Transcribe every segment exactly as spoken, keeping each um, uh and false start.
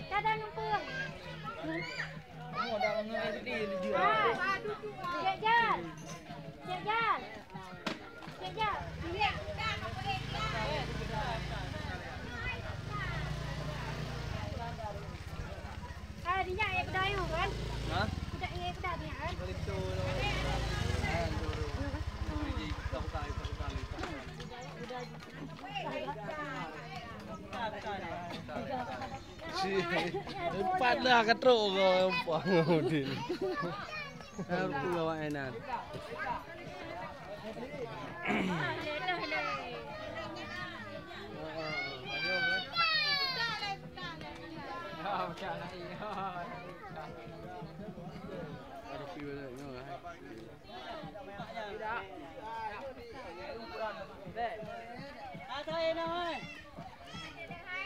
Kadang empuk. Ah, Cek Jal. Cek Jal. Cek Jal. Ah, dia ya kuda ayu kan? Hah? Kuda ya kuda dia kan? Kuda itu. Buka, buka, buka, buka. Si, empat dah ka trok kau, empat ngon Udin. Harus tu awak enak.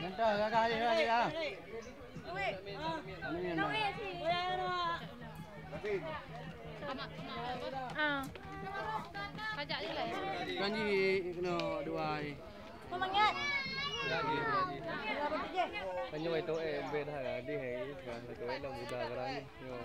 Contoh, gagah aja, gagah aja. Amin. Ah. Kajak je lah. Kan ji kena dua hari. Semangat. Kan nyoe itu, eh, beda lah. Dia, eh, kan itu, eh, dah muda sekarang ni. Yo.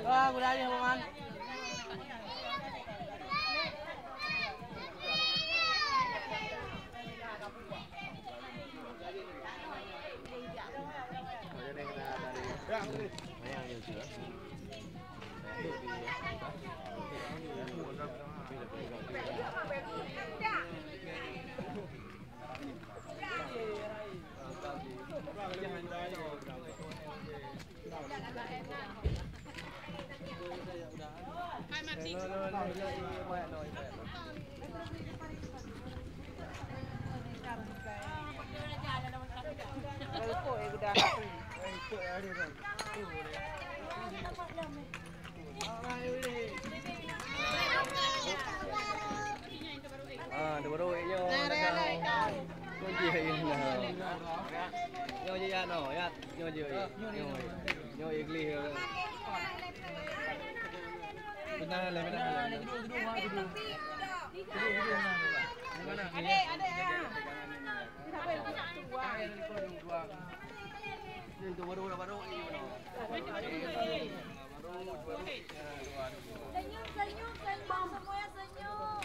Wah, udah ya, Paman. Ah, dua baru nyoe. Nah, nah, nah. Kunci nyoe. Nyoe je ya, no, ya. Nyoe je, eh. Nyoe. Nyoe, eh, gleh. Benar lah, benar lah. Adek, adek, ah. Senyum, senyum, senyum, semuanya senyum.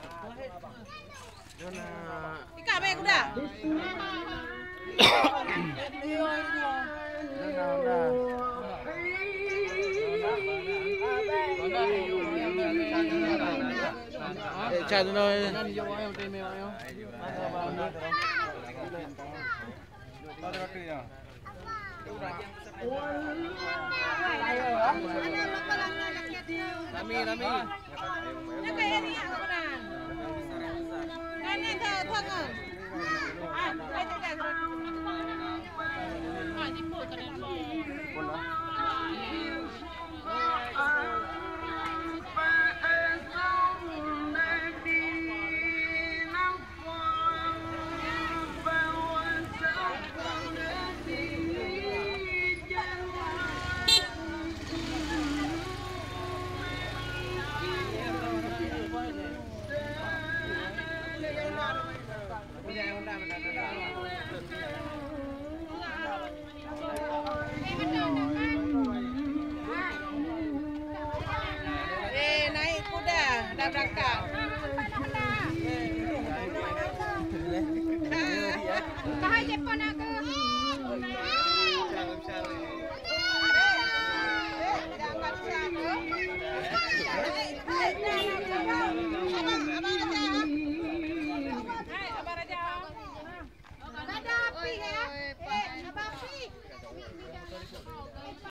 Ika, baik, udah. Eh, cak tu dah. Rami, rami. Eh, naik kuda, dah berangkat.